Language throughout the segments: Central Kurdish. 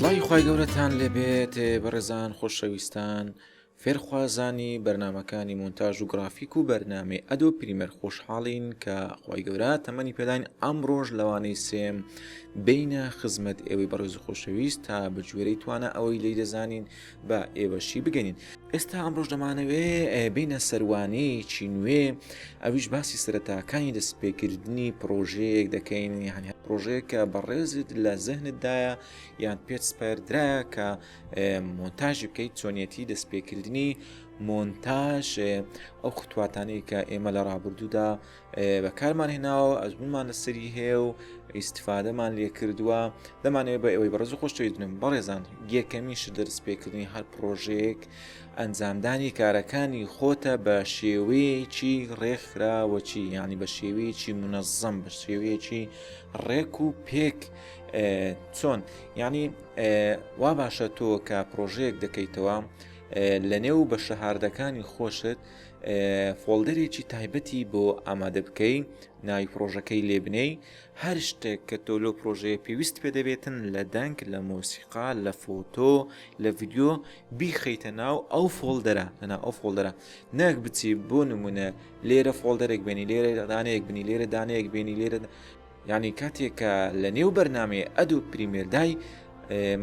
سڵاوی خوای گەورەتان لێبێت بەڕێزان خۆشەویستان فێرخوازانی بەرنامەکانی مۆنتاژ و گرافیک و بەرنامەی Adobe Premiere خۆشحاڵین کە خوای گەورە تەمەنی پێداین ئەمڕۆژ لەوانەی سێم بینە خزمەت ئێوەی بەڕێز و خۆشەویست تا بە گوێرەی توانا ئەوەی لی دەزانین بە ئێوەشی بگەنین ئێستا ئەمڕۆژ دەمانەوێ بینە سەروانەیەکی نوێ ئەویش باسی سەرەتاکانی دەستپێکردنی پرۆژەیەک دەکەین یعنی پرۆژەیەک کە بەڕێزت لە زەهنتدایە یان پێت سپێردرایە کە مۆنتاژی بکەیت چۆنیەتی دەستپێکردنی مۆنتاژ ئەو خطواتانەی کە ئێمە لە ڕابردوودا بەکارمان هێناوە ئەزمونمان لەسەری هەیە و ئیسیفادەمان لێ کردووە دەمانەوێت بە ئێوەی بەڕێز و خۆشەویستنم بەڕێزان یەکەمین شت دەست پێکردنی هەر پرۆژەیەک ئەنجامدانی کارەکانی خۆتە بە شێوەیەکی ڕێکخراوەچی یعنی بە شێوەیەکی منەزەم بە شێوەیەکی ڕێک و پێک چۆن یعنی وا باشە تۆ کە پرۆژەیەک دەکەیتەوە لە نێو بە شەهاردەکانی خۆشت folder ێکی تایبەتی بۆ ئامادە بکەی ناوی پرۆژەکەی لێبنەی هەر شتێک کە تۆ لەو پرۆژەیە پێویست پێ دەبێتن لە دەنگ لە مۆسیقا لە فۆتۆ لە ڤیدیۆ بیخەیتە ناو ئەو folder ە لەناو ئەو folder ە نەک بچی بۆ نمونە لێرە folder ێک بێنی لێرە دانەیەک بنی لێرە دانەیەک بێنی لێرە یعنی کاتێک کە لە نێو بەرنمەیە Adobe Premiere دای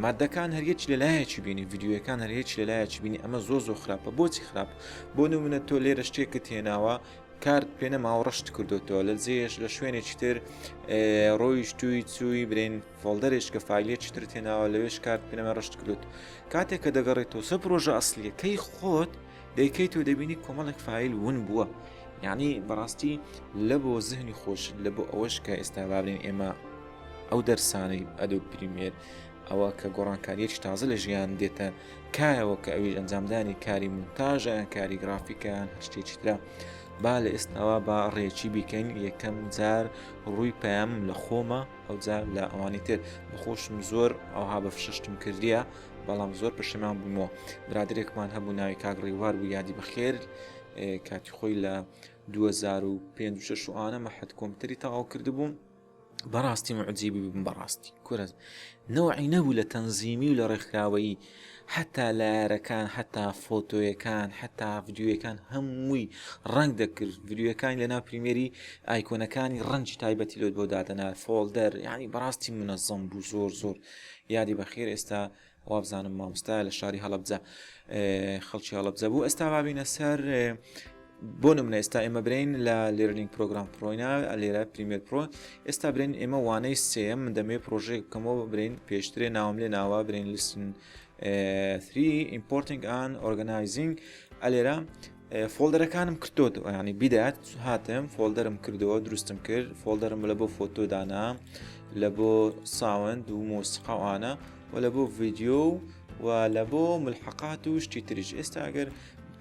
مادەکان هەر یەک لە لایەکی بینی ڤیدیۆیەکان هەر یەک لە لایەکی بینی ئەمە زۆر زۆر خراپە بۆچی خراپ بۆ نمونە تۆ لێرە شتێکت هێناوە کارت پێ نەماوە ڕەشت کردوتەوە لە جێش لە شوێنێکی تر ڕۆیشتووی چووی برێن folder ێش کە فایلێکی ترت هێناوە لەوێش کارت پێ نەما ڕەشت کردوت کاتێک کە دەگەڕێتەوە سەر پرۆژە ئەسلیەکەی خۆت دەیکەیت و دەبینی کۆمەڵێک فایل ون بووە یعنی بەڕاستی لە بۆ زهنی خۆش لە بۆ ئەوەش کە ئێستا بابلین ئێمە ئەو دەرسانەی Adobe Premiere ئەوە کە گۆڕانکاریەکی تازە لە ژیان دێتە کایەوە کە ئەویش ئەنجامدانی کاری مونتاژیان کاری گرافیکیان هەر شتێکی ترە با لە ئێستاوە با ڕێکی بیکەین یەکەم جار ڕووی پەیام لە خۆمە ئەو جار لە ئەوانی تر بەخۆشم زۆر ئەوها بە فششتم کردیە بەڵام زۆر پەشیمان بوومەوە برادێکمان هەبوو ناوی کاک ڕیوار بوو یادی بەخێر کاتی خۆی لە 2005 و ئانە مەحد کۆمپیوتەری تەواو کردبووم بەڕاستی معجیبی ببم بەڕاستی کورە نەوعی نەبوو لە تەنزیمی و لە ڕێکخراوەیی حتا layer ەکان حتا فۆتۆیەکان حتا ڤیدیۆیەکان هەمووی ڕەنگ دەکرد ڤیدیۆیەکانی لەناو Premiere ی icon ەکانی ڕەنگی تایبەتی لۆت بۆ دادەنا folder یعنی بەڕاستی منەزەم بوو زۆر زۆر یادی بەخێر ئێستا وابزانم مامۆستایە لە شاری هەڵەبجە خەڵکی هەڵەبجە بوو ئێستا بابینە سەر بۆ نمونە ئێستا ئێمە برین لە learning program پرۆینا لێرە Premiere Pro ئێستا برین ئێمە وانەی سێم من دەمێ پرۆژێک بکەمەوە برین پێشترێ ناوم لێ ناوە برین lesson 3 importing and organizing ئەلێرە folder ەکانم کردۆتەوە ینی بیدات هاتم folder م کردەوە دروستم کرد folder م لە بۆ فۆتۆ دانا لە بۆ sound و مۆسیقاوانە و لە بۆ ڤیدیۆ و لە بۆ ملحقات و شتی تریش ئێستا ئەگەر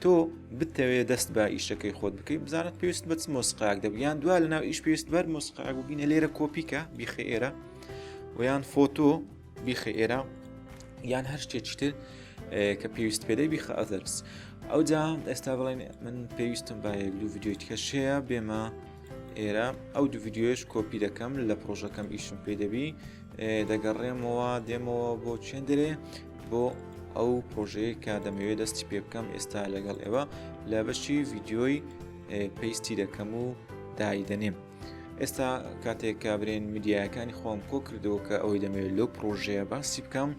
تۆ بتەوێت دەست بە ئیشەکەی خۆت بکەیت بزانت پێویست بە چ مۆسیقایەک دەبی یان دوا لەناو ئیش پێویست بەر مۆسیقایەک ببینە لێرە کۆپیکە بیخە ئێرە و یان فۆتۆ بیخە ئێرە یان هەر شتێکی تر کە پێویست پێدەی بیخە others ئەوجا ئێستا بڵێن من پێویستم بە یەک دوو ڤیدیۆی تکەش هەیە بێمە ئێرە ئەو دوو ڤیدیۆش کۆپی دەکەم لە پرۆژەکەم ئیشم پێ دەبی دەگەڕێمەوە دێمەوە بۆ چێندرێ بۆ ئەو پرۆژەیە کە دەمەوێت دەستی پێ بکەم ئێستا لەگەڵ ئێوە لە بەشی ڤیدیۆی paste ی دەکەم و دایدەنێم. ئێستا کاتێک کە برێن میدیایەکانی خۆم کۆ کردەوە کە ئەوەی دەمەوێت لەو پرۆژەیە باسی بکەم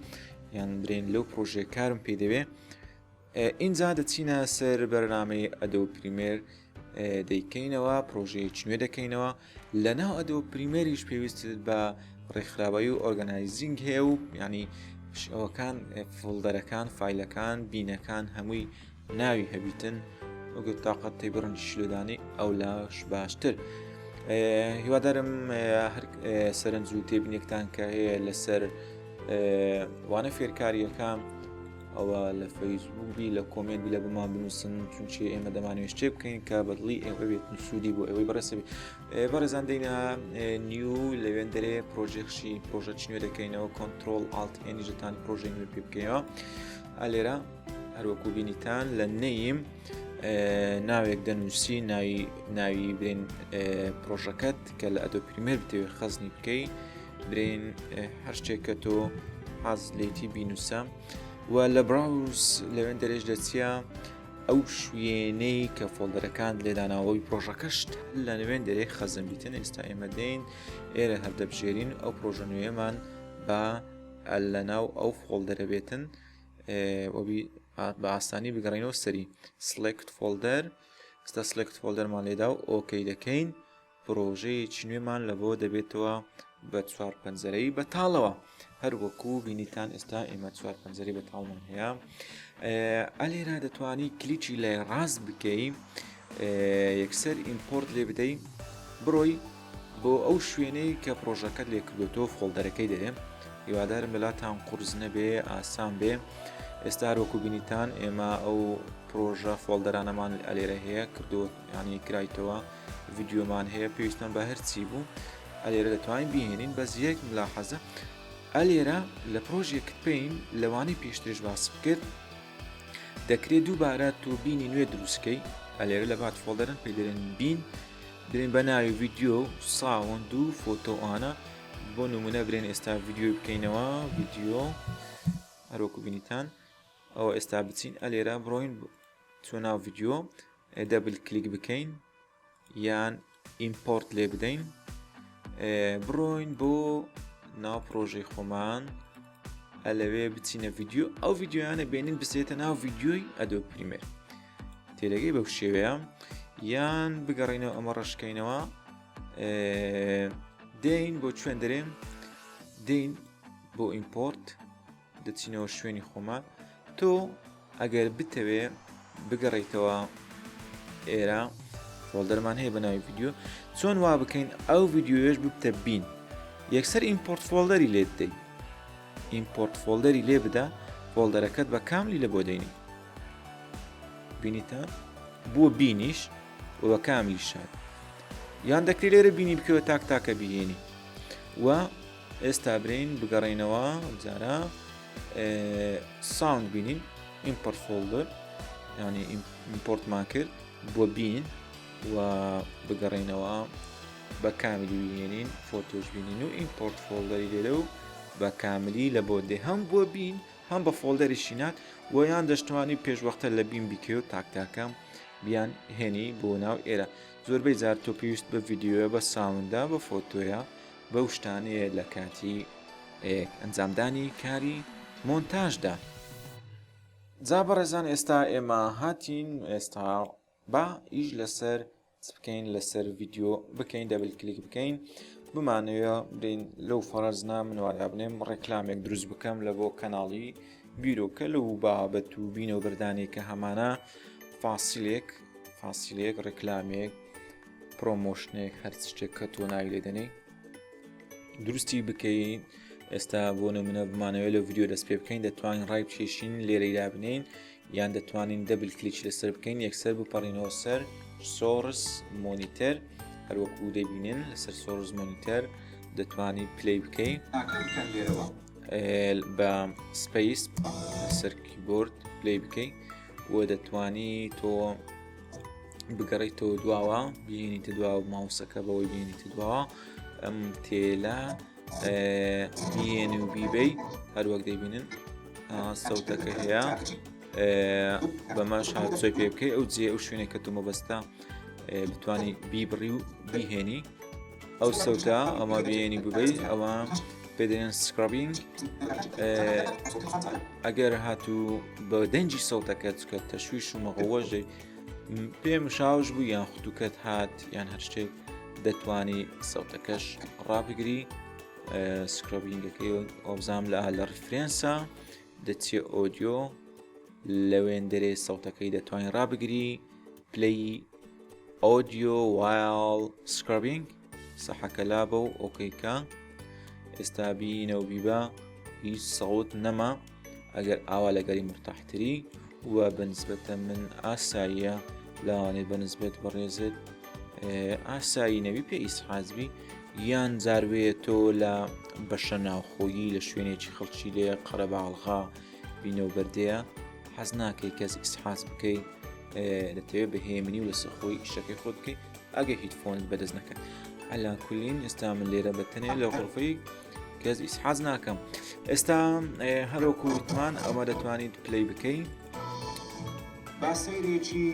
یان برێن لەو پرۆژەیە کارم پێ دەوێ ئینجا دەچینە سەر بەرنامەی Adobe Premiere دەیکەینەوە پرۆژەیەکی نوێ دەکەینەوە لە ناو Adobe Premiere یش پێویست بە ڕێکخراوەیی و organizing هەیە و ینی ئەوەکان folder ەکان فایلەکان bin ەکان هەمووی ناوی هەبیتن وەگەر تااقەت تێ بڕن شلۆدانی ئەو لاش باشتر. هیوادارم هەر سەرنج و تێبینێکتان کە هەیە لەسەر وانە فێرکاریەکان ئەوە لە فەیسبوک بی لە comment بی لە بۆمان بنووسن چونچێ ئێمە دەمانوێت شتێ بکەین کە بەدڵی ئێوە بێت سوودی بۆ ئێوەی بەڕێسەبی بەڕێزان دەینە new لەوێن دەرێ پرۆژێکشی پرۆژە نوێ دەکەینەوە control alt N ی ژتان پرۆژەی نوێ پێ بکەینەوە ئەلێرە هەروەکو بینیتان لە name ناوێک دەنووسی ناوی ناوی برێن پرۆژەکەت کە لە Adobe Premiere بتەوێت خەزنی بکەی برێن هەر شتێک کە تۆ. حاز لێتی بینوسە و لە browse لەوێن دەرێژ دەچیە ئەو شوێنەی کە folder ەکان لێداناوەی پرۆژەکەشت لە نوێن دەرێ خەزم بیتن ئێستا ئێمە دێین ئێرە هەردەبژێرین ئەو پرۆژە نوێمان بە لە ناو ئەو folder ە بێتن وەبی بە ئاسانی بگەڕینەوە سەری select folder ئستا select folder مان لێدا و okay دەکەین پرۆژەیەکی نوێمان لە بۆ دەبێتەوە بە چوار پەنجەرەی بەتاڵەوە هەروەکو بینیتان ئێستا ئێمە چوار پەنجەرەی بەتاڵمان هەیە ئەلێرا دەتوانی کلیکی لای ڕاست بکەی یەکسەر import لێ بدەی بڕۆی بۆ ئەو شوێنەی کە پرۆژەکەت لێ کردوتۆ folder ەکەی دەرێ هیوادارم لەلاتان قورس نەبێ ئاسان بێ ئێستا هەروەکو بینیتان ئێمە ئەو پرۆژە folder انەمان ئەلێرە هەیە کردو ینی کرایتەوە ڤیدیۆمان هەیە پێویستمان بە هەرچی بوو ئەلێرە دەتوانین بهێنین بەس یەک ملاحەزە ئەلێرە لە Project pane لەوانەی پێشترش باس بکرد دەکرێت دووبارە تۆ bin ی نوێ دروستکەی ئەلێرە لە بات folder ن پێی دەرێن bin برێن بە ناوی ڤیدیۆ sound و photo ئانە بۆ نمونە برێن ئێستا ڤیدیۆی بکەینەوە ڤیدیۆ هەروەکو بینیتان ئەوە ئێستا بچین ئەلێرە بڕۆین چۆ ناو ڤیدیۆ double click بکەین یان import لێ بدەین بڕۆین بۆ ناو پرۆژەی خۆمان ئەلەوێ بچینە ڤیدیۆ ئەو ڤیدیۆیانە بێنین بسێتە ناو ڤیدیۆی Adobe Premiere تێدەگەی بەو شێوەیە یان بگەڕینەوە ئەمە ڕەشکەینەوە دێین بۆ کوێن دەرێن دێین بۆ import دەچینەوە شوێنی خۆمان تۆ ئەگەر بتەوێ بگەڕیتەوە ئێرە folder مان هەیە بە ناوی ڤیدیۆ چۆن وا بکەین ئەو ڤیدیۆیش ببتە bin یەکسەر import folder ی لێ بدەیت import folder ی لێ بدە folder ەکەت بە کاملی لە بۆ دەینی بینیتان بۆ bin یش و بە کاملی شاد یان دەکرێت لێرە bin ی بکەوە تاک تاکە بهێنی و ئێستا برین بگەڕێینەوە جارە sound بینین import folder ینی import مان کرد بۆ bin و بگەڕێینەوە بە کاملی بینین photo ش بینین و import folder ی لێرە و بە کاملی لە بۆ دێ هەم بۆ bin هەم بە folder ی شینات و یان دەشتوانی پێشوەختە لە bin بیکەوە تاکتاکە بیان هێنی بۆ ناو ئێرە زۆربەی جار تۆ پێویست بە ڤیدیۆیە بە sound ە بە photo یە بەو شتانەیە لە کاتی ئەنجامدانی کاری مۆنتاژدا. جا بەڕێزان ئێستا ئێمە هاتین ئێستا با ئیش لەسەر چ بکەین لەسەر ڤیدیۆ بکەین double click بکەین بمانەوێ برین لەو فەرەزنا من وادابنێم ڕێکلامێک دروست بکەم لە بۆ کەناڵی بیرۆکە لەو بابەت و بینەوە بەردانێک کە هەمانە فاسیلێک فاسیلێک ڕێکلامێک promotion ێک هەر شتێک کە تۆ ناوی لێ دەنێی دروستی بکەین ئێستا بۆ نمونە بمانەوەی لە ڤیدیۆ دەست پێ بکەین دەتوانین ڕای بکێشین لێرەی دابنین یان دەتوانین double click لەسەر بکەین یەکسەر بپەڕینەوە سەر source monitor هەروەکو دەبینن لەسەر source monitor دەتوانی play بکەین بە space لەسەر کیبۆرد play بکەین و دەتوانی تۆ بگەڕیتەوە دواوە بینیتە دواوە ماوسەکە بەوەی بینیتە دواوە ئەم تێلە بیێنی و بیبەی هەروەک دەیبینن سەوتەکە هەیە بەمەش هاتوچۆی پێ بکەی ئەو جێ ئەو شوێنێک کە تۆ مەبەستە بتانی بیبڕی و بیهێنی ئەو سەوتە ئەمە بێنی ببەی ئەوە پێدەێن scrubbing ئەگەر هاتوو بە دەنگی سەوتەکە چکە تەشویش و مەغەوەژەی پێ مشاوش بوو یان ختوکەت هات یان هەر شتێک دەتوانی سەوتەکەش ڕابگری scrubbing ەکەی ئۆبزام لە لە preference ە دەچێ audio لەوێندەرێ سەوتەکەی دەتوانین ڕابگری play audio while scrubbing سەحەکە لابە و okay کە ئێستا بینە و بیبە هیچ سەوت نەما ئەگەر ئاوا لەگەری مرتاحتری و بەنسبەتە من ئاساییە لەوانێت بەنسبەت بەڕێزت ئاسایی نەوی پێ ئیسحازبی یان جاروێ تۆ لە بەشە ناوخۆیی لە شوێنێکی خەڵکی لێ قەرەباڵغا بینەوە بەردەیە حەز ناکەی کەس ئیسحاس بکەی دەتەوێت بە هێمنی و لەسەر خۆی ئیشەکەی خۆت بکەی ئەگە headphone ت بەدەست نەکەن علا کولین ئێستا من لێرە بە تەنێ لە غرفەی. کەس ئیسحاز ناکەم ئێستا هەرۆکو وتمان ئەمە دەتوانیت play بکەی با سەیرێکی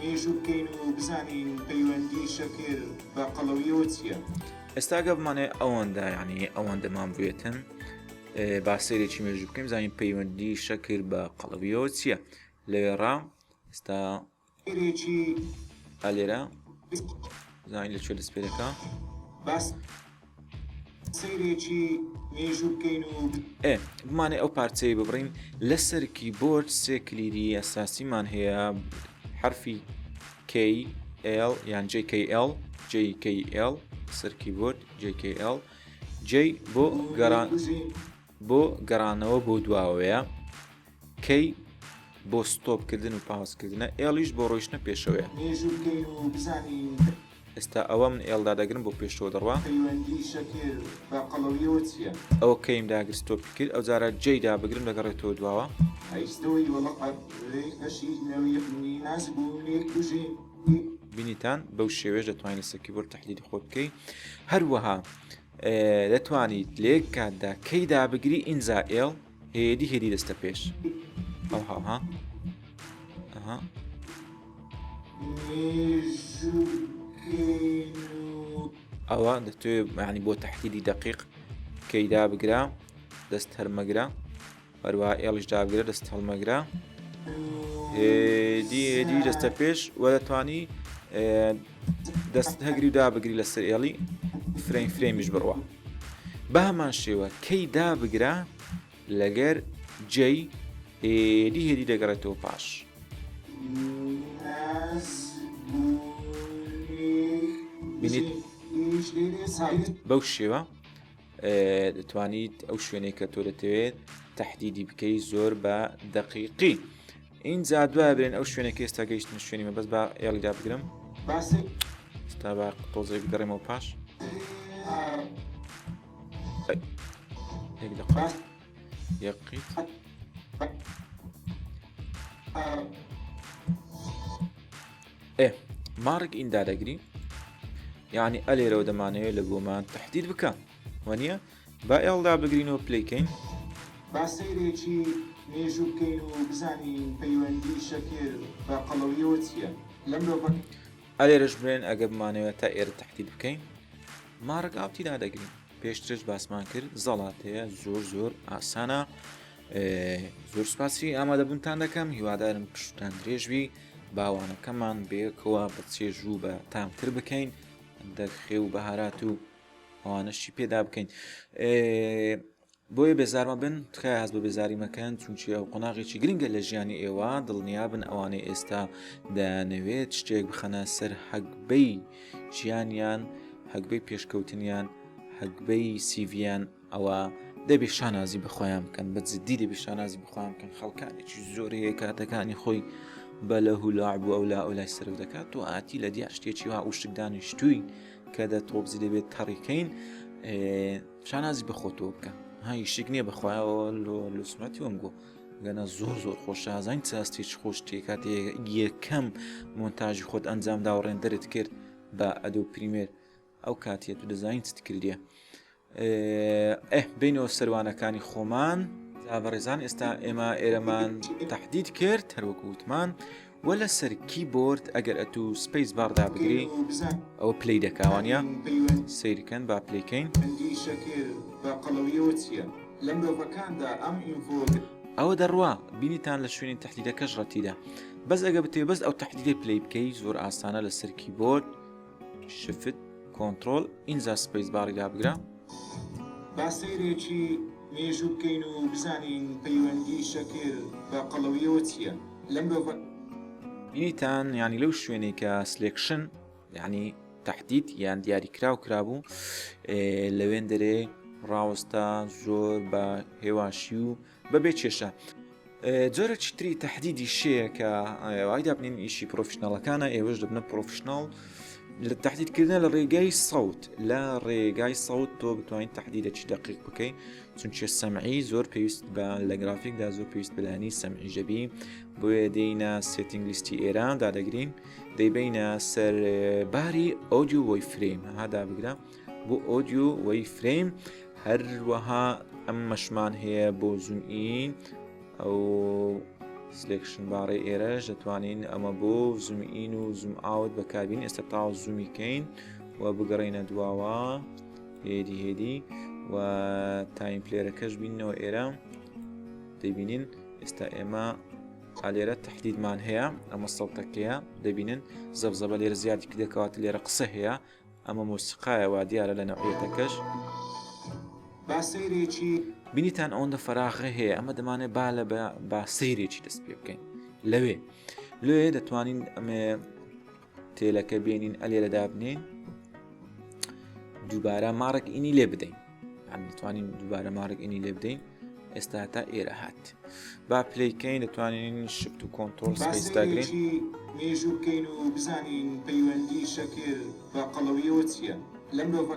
مێژوو بکەین و بزانین پەیوەندی شەکر بە قەڵەویەوە چییە؟ ئێستا گە بمانێ ئەوەندە یعنی ئەوەندەمان بوێتن با سەیرێکی مێژوو بکەین بزانین پەیوەندی شەکر بە قەڵەویەوە چییە لەوێڕا ئێستا سەیرێکی ئالێرە زانین لە کوێ دەست پێ دەکا باس سەیرێکی مێژوو بکەین و ئێ بمانێ ئەو پارچەی ببڕین لەسەر کیبۆرد سێ کلیلی ئەساسیمان هەیە حرفی K L یان JKL JKL سەر کیبۆرد JKL J بۆ گەڕان بۆ گەڕانەوە بۆ دواوەیە K بۆ stop کردن و pause کردنە L یش بۆ ڕۆیشتنە پێشەوەیە. مێژوو بکەین و بزانین. ئێستا ئەوە من L دادەگرم بۆ پێشەوە دەڕوا. پەیوەندی شەکر بە قەڵەویەوە چیە؟ ئەوە K م داگرت stop ی کرد ئەوجارە J دابگرم دەگەڕێتەوە دواوە. بینیتان بەو شێوەیەش دەتوانیت لەسەر کیبۆرد تەحلیلی خۆت بکەی هەروەها دەتوانیت لە یەک کاتدا K دابگری ئینجا L هێدی هێدی دەستە پێش ئەوها ها ئەها ئەوە دەتوێ ینی بۆ تەحلیلی دقیق K دابگرە دەست هەرمەگرە هەروە L یش دابگرە دەست هەڵمەگرە هێدی هێدی دەستە پێش وە دەتوانی دەست هەگری و دابگری لەسەر L ی frame frame یش بڕوە بە هەمان شێوە K دابگرە لەگەر J هێدی هێدی دەگەڕێتەوە پاش. بینیت بەو شێوە دەتوانیت ئەو شوێنێک کە تۆ دەتەوێت تهدیدی بکەی زۆر بە دەقیقی ئینجا دوای برێن ئەو شوێنێک ئێستا گەیشتن شوێنی مە بەس بە L یدا بگرم ئێستا بە تۆزێک بگەڕێمەوە پاش یەک دقیقە یەک قیت ئێ mark in دادەگری یعنی ئەلێرەوە دەمانەوێت لە بۆمان تهدید بکە وانە با L دا بگرین و play کەین. با سەیرێکی مێژوو بکەین و بزانین پەیوەندی شەکر بە قەڵەویەوە چیە لە مرۆڤەکان. ئەلێرەش بڵێن ئەگەر بمانەوێت تا ئێرە تەحدید بکەین mark out ی دادەگرین پێشترش باسمان کرد زەڵاتەیە زۆر زۆر ئاسانە زۆر سپاسی ئامادەبوونتان دەکەم هیوادارم پشتان درێژبی باوانەکەمان بەیەکەوە بە چێژ و بە تامتر بکەین دەرخێ و بەهارات و ئەوانەشی پێدا بکەین بۆیە بێزار مەبن تکایە هەست بە بێزاری مەکەن چونکی ئەو قۆناغێکی گرنگە لە ژیانی ئێوە دڵنیابن ئەوانەی ئێستا دەیانەوێت شتێک بخەنە سەر هەگبەی ژیانیان هەگبەی پێشکەوتنیان هەگبەی سیڤیان ئەوە دەبێ شانازی بەخۆیان بکەن بە جددی دەبێ شانازی بخۆیان بکەن خەڵکانێکی زۆر هەیە کاتەکانی خۆی بە لە هولاع بوو ئەو لا ئەو لای سەرف دەکات تۆ ئاتی لە دیار شتێکی وا ئوشک دانیشتووی کە دە تۆپزی دەبێت تەڕیکەین شانازی بە خۆتەوە بکە ها شتێک نییە بەخوایەوە لۆ لوسمەتی وەم گۆ گەنە زۆر زۆر خۆشازین چاستێک خۆش تێکاتێ یەکەم مۆنتاژی خۆت ئەنجام دا و render ت کرد بە Adobe Premiere ئەو کاتیە تو دەزانین چت کردیە ئه بینەوە سەروانەکانی خۆمان جا بەڕێزان ئێستا ئێمە ئێرەمان تهدید کرد هەروەکو وتمان و لەسەر کیبۆرد ئەگەر ئەتوو space bar دابگری ئەوە play دەکاوانە سیرکەن با play کەین ئەوە دەڕوا بینیتان لە شوێنی تهدیدەکەش ڕەتیدا بەس ئەگە بتێ بەس ئەو تهدیدە play بکەی زۆر ئاسانە لەسەر کیبۆرد shift control ئینجا space bar ی دابگرە. با سەیرێکی مێژوو بکەین و بزانین پەیوەندی شەکر بە قەڵەویەوە چیە لە مرۆڤە. بینیتان یانی لەو شوێنەی کە selection یانی تەحدید یان دیاریکراو کرابوو لەوێن دەرێ ڕاوەستا زۆر بە هێواشی و بەبێ کێشە. جۆرەکی تری تەحدیدی شەیە کە وای دابنین ئیشی professional ەکانە ئێوەش دەبنە professional لە تهدیدکردنە لە ڕێگای سەوت لە ڕێگای سەوت تۆ بتوانین تهدیدێکی دقیق بکەیت چونچە سەمعی زۆر پێویست بە لە گرافیکدا زۆر پێویست بەلانی سەمعی ژەبی بۆیە دێینە setting list ی ئێران دادەگرین دەیبینە سەر باری audio wireframe هادا بگرە بۆ audio wireframe. هەروەها ئەم مەشمان هەیە بۆ zoom in ئەو selection bar ەی ئێرەش دەتوانین ئەمە بۆ zoom in و zoom out بەکاربین ئێستا تاو zoom ی کەین و بگەڕینە دواوە هێدی هێدی و time player ەکەش بینەوە ئێرە دەبینین ئێستا ئێمە ئالێرە تهدیدمان هەیە ئەمە سەڵتەکەیە دەبینن زەبزەبە لێرە زیادی کردەکەوات لێرە قسە هەیە ئەمە مۆسیقایە وا دیارە لە نەوعیەتەکەش. با سەیرێکی. بینیتان ئەوەندە فەراغە هەیە ئەمە دەمانێت با لە با سەیرێکی دەست پێ بکەین لەوێ لێ دەتوانین ئەمێ تێلەکە بێنین ئەلێرە دابنین دووبارە mark in ی لێ بدەین دەتوانین دووبارە mark in ی لێ بدەین ئێستا تا ئێرە هات با play کەین دەتوانین shift و کۆنترۆڵ space داگرین. مێژوو بکەین و بزانین پەیوەندی شەکر بە قەڵەویەوە چیە لە مرۆڤە.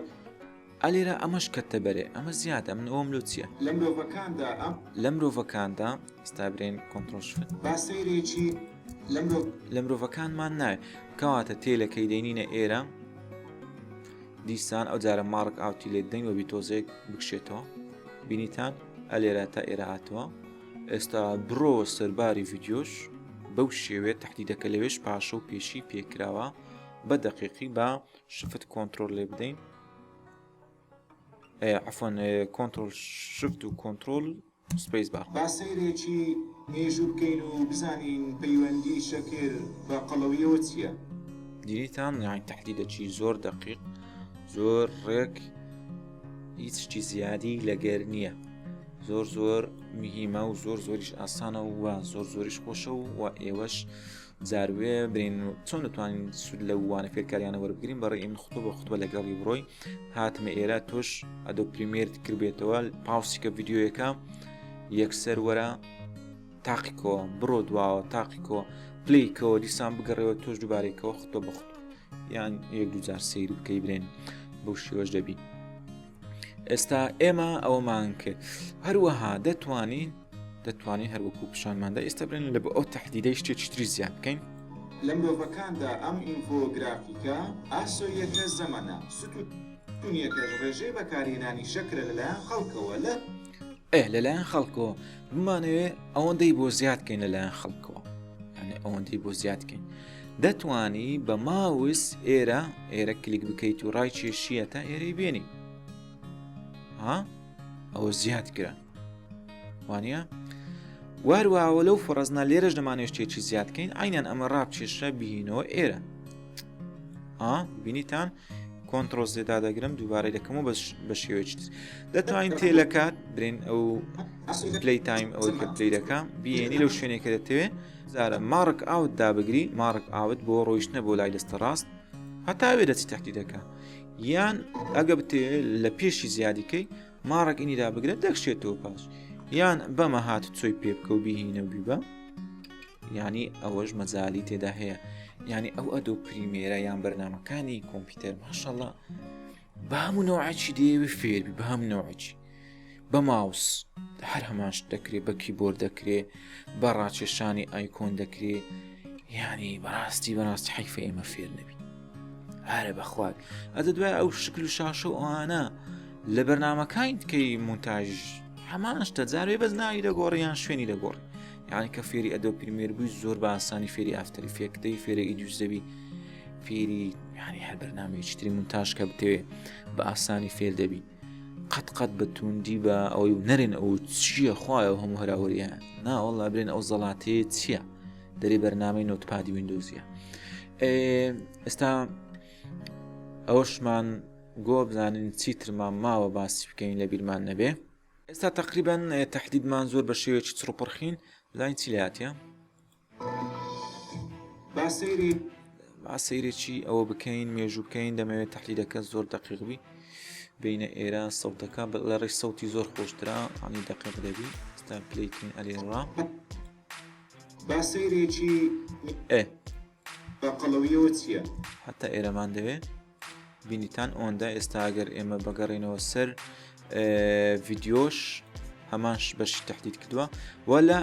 ئا لێرە ئەمەش کەتە بەرێ ئەمە زیادە من ئەوەم لۆ چیە. لە مرۆڤەکاندا ئەم. لە مرۆڤەکاندا ئێستا برێن control shift. با سەیرێکی لە مرۆڤ. لە مرۆڤەکانمان ناوێ کەواتە تێلەکەی دەینینە ئێرە. دیسان ئەو جارە mark out ی لێ دەین وەبی تۆزێک بکشێتەوە بینیتان ئەلێرە تا ئێرە هاتووە ئێستا بڕۆ سەرباری ڤیددیۆش بەو شێوێ تهدیدەکە لەوێش پاشە و پێشی پێکراوە بە دقیقی بە shift control لێ بدەین عفوا control shift و control space bar. با سەیرێکی مێژوو بکەین و بزانین پەیوەندی شەکر بە قەڵەویەوە چیە؟ دیتان یانی تەحدیدەکی زۆر دەقیق زۆر ڕێک هیچ شتی زیادی لەگەر نییە زۆر زۆر مهیمە و زۆر زۆریش ئاسانە و زۆر زۆریش خۆشە و و ئێوەش جاروێ برین چۆن دەتوانین سوود لە وانە فێرکاریانە وەربگرین بەڕێ من خوتبە بە خوتبە لەگەڵی بڕۆی هاتمە ئێرە تۆش Adobe Premiere ت کردبێتەوە pause ی کە ڤیددیوەکە یەکسەر وەرە تاقیکەوە بڕۆ دواوە تاقیکەوە play کەوە دیسان بگەڕێەوە تۆش دووبارێکەوە خوتبە بە خوتبە یان یەک دووجار سەیر بکەی برێن بەو شێوەش دەبی ئێستا ئێمە ئەوەمان کرد هەروەها دەتوانین دەتوانین هەروەکو پیشانماندا ئێستا برێن لە بۆ ئەو تهدیدەی شتێکی تری زیاد بکەین. لە مرۆڤەکاندا ئەم ئینفۆگرافیکە ئاسۆییەکە زەمەنە، ستوونیەکەش ڕێژەی بەکارهێنانی شەکرە لەلایەن خەڵکەوە لە. ئێ لەلایەن خەڵکەوە بمانەوێ ئەوەندەی بۆ زیاد کەین لەلایەن خەڵکەوە یعنی ئەوەندەی بۆ زیاد کەین دەتوانی بە ماوس ئێرە ئێرە کلیک بکەیت و ڕای کێشیە تا ئێرەی بێنی ها ئەوە زیاد کرا وانە وارواوە لەو فڕزنا لێرەش دەمانێت شتێکی زیادکەین ئاینان ئەمە ڕابچێشە بینەوە ئێرە ئا بینیتان control Z دادەگرم دووبارەی دەکەم و بە شێوەیەکی تر دەتوانین تێلەکات برێن ئەو play time ئەوەی کە play دەکە بینی لەو شوێنێکە دەتەوێ زارە mark out دابگری mark out بۆ ڕۆیشتنە بۆ لای دەستە ڕاست هەتا وێ دەچی تەحتی دەکە یان ئەگە بتێ لە پێشی زیادیکەی mark in ی دابگرە دەکشێتەوە پاش یان بەمە هات چۆی پێ بکە و بیهینە و بیبە یانی ئەوەش مەجالی تێدا هەیە یانی ئەو Adobe Premiere ە یان بەرنمەکانی کۆمپیوتەر ماشەڵە بە هەموو نەوعەکی دەیەوێ فێربی بە هەموو نەوعەکی بە ماوس هەر هەمانش دەکرێت بە کیبۆرد دەکرێت بە ڕاکێشانی icon دەکرێت یعنی بەڕاستی بەڕاستی حیفە ئێمە فێر نەبی ئارە بەخوات ئەدە دوای ئەو شکل و شاشە و ئەوانە لە بەرنمەکانی تکەی مونتاژ هەمان شتە جارێ بەس ناوی دەگۆڕی یان شوێنی دەگۆڕی یعنی کە فێری Adobe Premiere بووی زۆر بە ئاسانی فێری After Effects دەی فێرە ئیدوس دەبی فێری یعنی هەر بەرنمەیەکی تری مونتاژ کە بتەوێ بە ئاسانی فێر دەبی قەت قەت بە توندی بە ئەوەی و نەرێن ئەو چییە خوایە و هەموو هەراوەریە ناوەڵا برێن ئەو زەڵاتەیە چییە دەری بەرنامەی Notepad ی Windows ە ئێستا ئەوەشمان گۆ بزانین چیترمان ماوە باسی بکەین لە بیرمان نەبێ ئێستا تقریبان تهدیدمان زۆر بە شێوەیەکی چڕپڕخین بزانین چی لاتە با سەیری با سەیرێکی ئەوە بکەین مێژوو بکەین دەمەوێت تحلیلەکە زۆر دقیق بی بینە ئێرە سەوتەکە لە ڕێی سەوتی زۆر خۆشترا عنی دقیق دەبی ئێستا play کەین ئەلێڕا با سەیرێکی ئێ بە قەڵەویەوە چییە؟ هەتا ئێرەمان دەوێ بینیتان ئۆندە ئێستا ئەگەر ئێمە بەگەڕینەوە سەر ڤیددیۆش هەمان بەشی تهدید کردووە و لە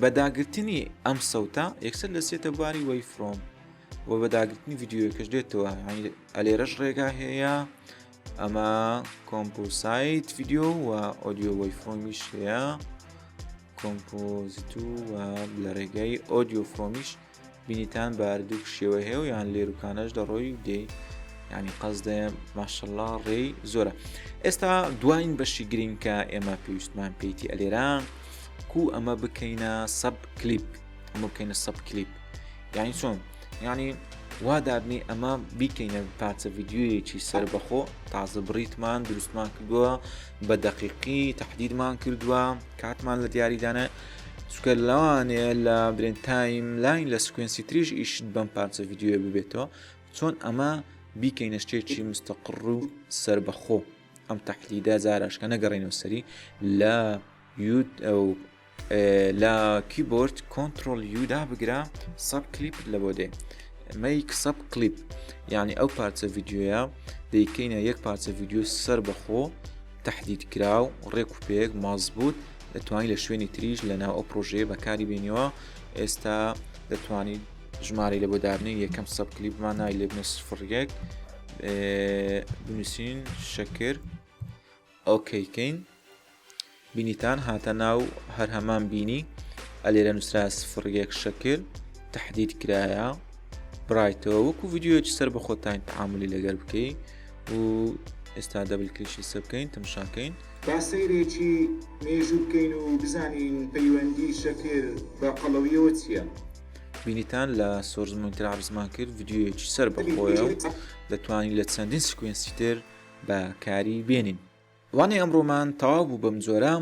بەداگرتنی ئەم سەوتە یەکسەر لە سێتە بواری waveform و بەداگرتنی ڤیددیوەکەش دێتەوە ئەلێرەش ڕێگا هەیە. ئەمە composite video و audio waveform یش هەیە composite و لە ڕێگای audio from یش بینیتان بە هەردووک شێوە هەیە و یان لێروکانەش دەڕۆی و دێی ینی قەزدە ماشەڵا ڕێی زۆرە ئێستا دواین بەشی گرنگ کە ئێمە پێویستمان پێیتی ئەلێرە کو ئەمە بکەینە sub clip ئەمە بکەینە sub clip یعنی چۆن یعنی وا دابنی ئەمە بیکەینە پارچە ڤیددیویەکی سەربەخۆ تازە بڕیتمان دروستمان کردووە بە دەقیقی تهدیدمان کردووە کاتمان لە دیاریدانە چونکە لەوانەیە لە برێن timeline لە sequence ی تریش ئیشت بەم پارچە ڤیددیوە ببێتەوە چۆن ئەمە بیکەینە شتێکی مستەقڕ و سربەخۆ ئەم تەحلیدە جاراشکە نەگەڕێنەوە سەری لە یوت ئەو لە کیبۆرد control U دابگرە sub clip لە بۆ دێ make sub clip یعنی ئەو پارچە ڤیددیوە دەیکەینە یەک پارچە ڤیددیو سەر بەخۆ تهدید کراو ڕێک و پێک مەزبوط دەتوانانی لە شوێنی تریش لە ناو ئەو پرۆژەیە بەکاری بینیەوە ئێستا دەتوانیت ژمارەی لە بۆ دابنی یەکەم sub clip مان نای لێبنە سفر یەک بنووسین شەکر okay کەین بینیتان هاتە ناو هەر هەمان بینی ئەلێرە نووسرا 01 شەکر تهدید کرایە برایتەوە وەکو ڤیددیوەکی سەر بە خۆتان تعاملی لەگەر بکەی و ئێستا double click ی سە بکەین تەمشاکەین. با سەیرێکی مێژوو بکەین و بزانین پەیوەندی شەکر بە قەڵەوییەوە چییە؟ بینیتان لە source monitor عەرزمان کرد ڤیددیوەکی سەر بەخۆیە و دەتوانین لە چەندین sequence ی تر بەکاری بێنین. وانەی ئەمڕۆمان تەواو بوو بەم جۆرە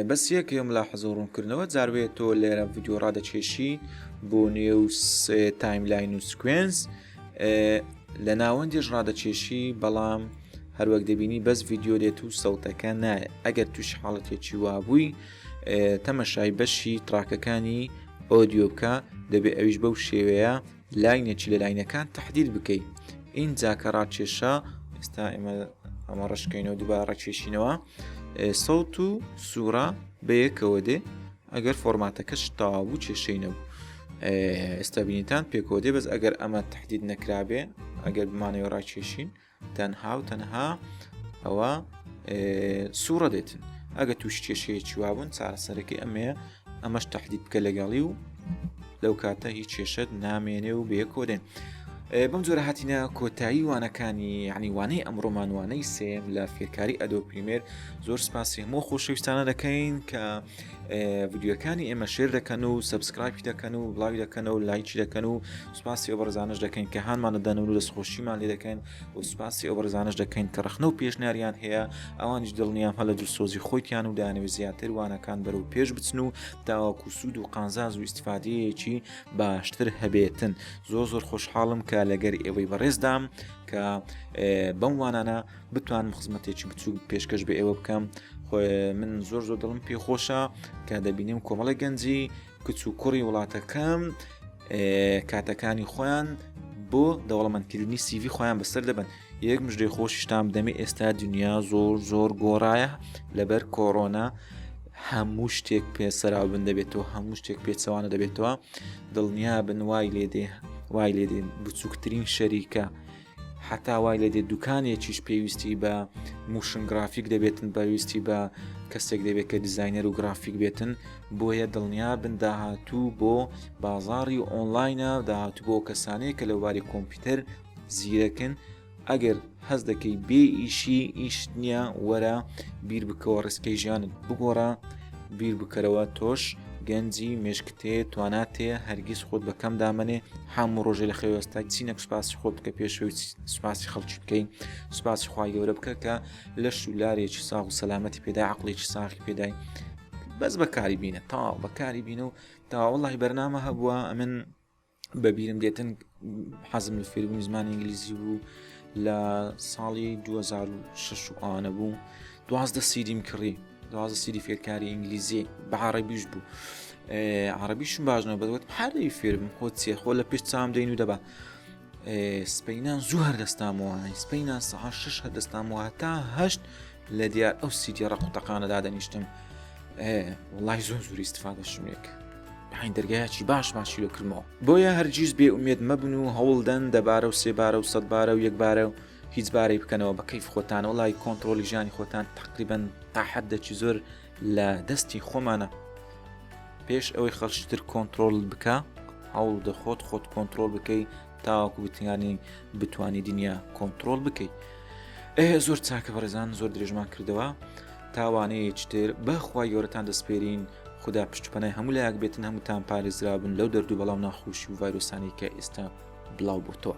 بەس یەک ملاحەزە و ڕوونکردنەوە جاروێ تۆ لێرە ڤیدیۆ ڕادەکێشی بۆ نێو timeline و sequence لە ناوەندیش ڕادەکێشی بەڵام هەروەک دەبینی بەس ڤیددیو دێت و سەوتەکە نایە ئەگەر توش حاڵەتێکی وابووی تەمەشای بەشی track ەکانی audio بکە دەبێ ئەویش بەو شێوەیە line ێکی لە line ەکان تەحدید بکەی ئینجا کە ڕاکێشا ئێستا ئێمە ئەمە ڕشکەینەوە دووبارە ڕاکێشینەوە سەوت و سوورە بەیەکەوە دێ ئەگەر فۆرماتەکەش تەواو کێشەی نەبوو ئێستا بینیتان پێکەوە دێ بەس ئەگەر ئەمە تهدید نەکرابێ ئەگەر بمانەوە ڕاکێشین تەنها و تەنها ئەوە سوڕە دێتن ئەگە توش کێشەیەکی وابوون چارەسەرەکەی ئەمەیە ئەمەش تهدید بکە لەگەڵی و لەو کاتە هیچ کێشت نامێنێ و بەیەکەوە دێن. بەم جۆرە هاتینە کۆتایی وانەکانی یعنی وانەی ئەمڕۆمان وانەی سێم لە فێرکاری Adobe Premiere زۆر سپاسی هەموو خۆشەویستانە دەکەین کە ڤیدیۆکانی ئێمە share دەکەن و subscribe ی دەکەن و بڵاوی دەکەن و لایکی دەکەن و سپاسی ئەو بەڕێزانەش دەکەین کە هانمان دەدەن و دەستخۆشیمان لێ دەکەن و سپاسی ئەو بەڕێزانەش دەکەین کە ڕەخنە و پێشنیاریان هەیە ئەوانیش دڵنیام هەلە دڵسۆزی خۆیتیان و دانەوێت زیاتر وانەکان بەرەو پێش بچن و تاوەکو سوود و قانزاز و ئیسیفادەیەکی باشتر هەبێتن زۆر زۆر خۆشحاڵم کە لەگەر ئێوەی بەڕێزدام کە بەم وانانە بتوانم خزمەتێکی بچووک پێشکەش بە ئێوە بکەم من زۆر زۆر دڵم پێ خۆشە کە دەبینیم کۆمەڵی گەنجی کچ و کوڕی وڵاتەکەم کاتەکانی خۆیان بۆ دەوڵەمەندکردنی CV خۆیان بەسەر دەبن یەک مژدەی خۆشیشتان بدەمێ ئێستا دنیا زۆر زۆر گۆڕایە لەبەر کۆرۆنا هەموو شتێک پێ سەراوبن دەبێتەوە هەموو شتێک پێچەوانە دەبێتەوە دڵنیا بن وای لێدێ وای لێدێ بچووکترین شەریکە حتا وای لێ دێت دوکانێکیش پێویستی بە motion graphic دەبێتن پێویستی بە کەسێک دەبێت کە designer و گرافیک بێتن بۆیە دڵنیا بن داهاتوو بۆ بازاری ئۆنلاینە داهاتوو بۆ کەسانەیە کە لەوباری کۆمپیوتەر زیرەکن ئەگەر هەست دەکەی بێ ئیشی ئیشت نییە وەرە بیر بکەوە ڕیسکەی ژیانت بگۆڕە بیر بکەرەوە تۆش گەنجی مێشکت هەیە توانات هەیە هەرگیز خۆت بە کەم دامەنێ هەموو ڕۆژێ لە خەوێستا چینەک سوپاسی خۆت بکە پێشەوەی سوپاسی خەڵکی بکەین سوپاسی خوای گەورە بکە کە لەش و لارێکی ساغ و سەلامەتی پێدای عقلێکی ساغی پێدای بەس بەکاری بینە تاو بەکاری بینە و تا وڵی بەرنامە هەبووە ئەمن بەبیرم دێتن حەزم لە فێربوونی زمانی ئینگلیزی بوو لە ساڵی 2006 و ئەوانە بوو دوازدە سیدیم کڕی دوازدە سیدی فێرکاری ئینگلیزی بە عربیش بوو عربیشم باش نەبوو بەوت هەرەی فێربم خۆ چیە خۆ لە پێش چام دەین و دەبا سپینان زوو هەر دەستامەوە سپینان سەعات شش هەر دەستامەوە تا هەشت لە دیار ئەو سیدی ڕق و تەقانە دادەنیشتم وڵی زۆر زۆر ئیسیفادەشم لێک حین دەرگایەکی باش باشی لۆ کردمەوە بۆیە هەرگیز بێ ئومێد مەبن و هەوڵدەن دەبارە و سێبارە و سەدبارە و یەکبارە و. هیچ بارەی بکەنەوە بە کەیف خۆتان وڵی کۆنتترۆلی ژیانی خۆتان تقریبن تا حدەکی زۆر لە دەستی خۆمانە پێش ئەوەی خەڵکی تر کۆنتترۆل بکە هەوڵ دەخۆت خۆت کۆنتترۆل بکەی تاوەکو بتانی بتانی دنیا کۆنتترۆل بکەیت ئێ زۆر چاکە بەڕێزان زۆر درێژمان کردەوە تاوانەیەکی تر بەخوای گەورەتان دەسپێرین خودا پشت و پەنای هەموو لایەک بێتن هەمووتان پارێزرابن لەو دەرد و بەڵاو ناخۆشی و ڤایرۆسانی کە ئێستا بڵاو بۆتەوە.